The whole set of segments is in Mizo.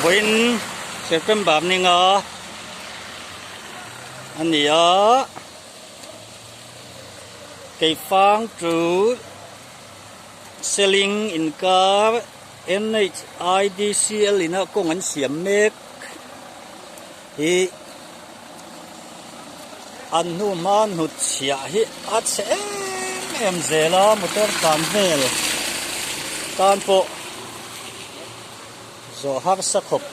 Vawiin September ninga a ni a, Keifang chu Seling inkar NHIDCL ina kawng an siam mek hi an hnu hma hnut chhiah hi a chhe em em zel a motor tlan vel tan pawh zawh harsa khawp.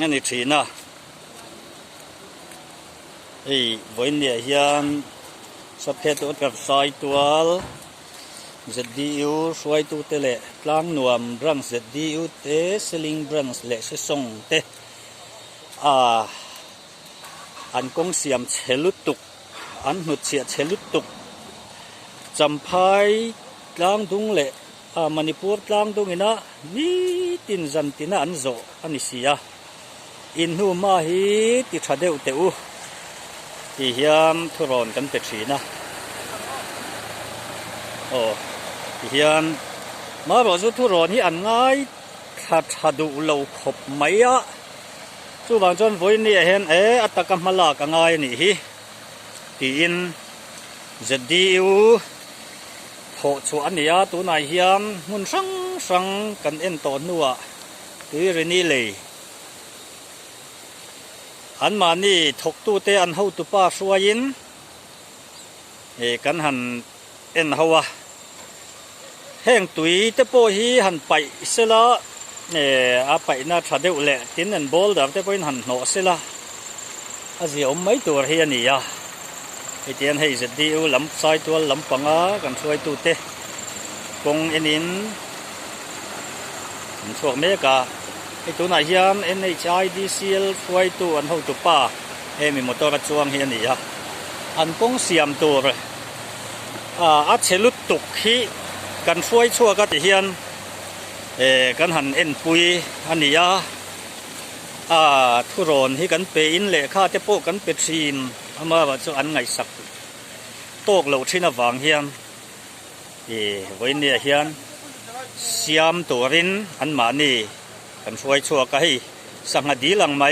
A ni thin a hei vawiinniah hian saphe te awt sai tual zdu hruaitute leh tlangnuam branch zdu te seling branch leh sesawng te ah an kawng siam chhe lutuk an hnutchhiah chhe lutuk champhai tlangdung leh ah Manipur tlangdung ina nitin zan tina an zawh a ni si a inhnu hma hi ti tha deuh teh u tih hian thurawn kan pe thin a aw ti hian marawh chu thurawn hi an ngai thla tha duh lo khawp mai a. Chuvang chuan vawiinniah hian e a taka hma lak a ngai a nih hi tiin ZDU thawh chhuah a ni a, tunah hian hmun hrang hrang kan en tawh hnuah Tuirini lei anmahni thawktute an hotupa hruaiin kan han en ho a, heng tui te pawh hi han paih sela a paihna tha deuh leh tin an boulder te pawhin han hnawh sela a ziaawm mai tur hi a ni a, hetiang hei ZDU lam saitual lampanga kan hruaitute kawng enin an chhuak mek a, hei tunah hian NHIDCL hruaitu an hotupa hemi motor a chuang hi a ni a, an kawng siam tur. A chhe lutuk hi kan hruai chhuak a ti hian kan han enpui a ni a, thurawn hi kan pe in lehkha te pawh kan pe thin amaherawh chu an ngaihsak tawk loh thin avang hian vawiinniah hian siam turin anmahni kan hruai chhuak a hei sangha dil ang mai.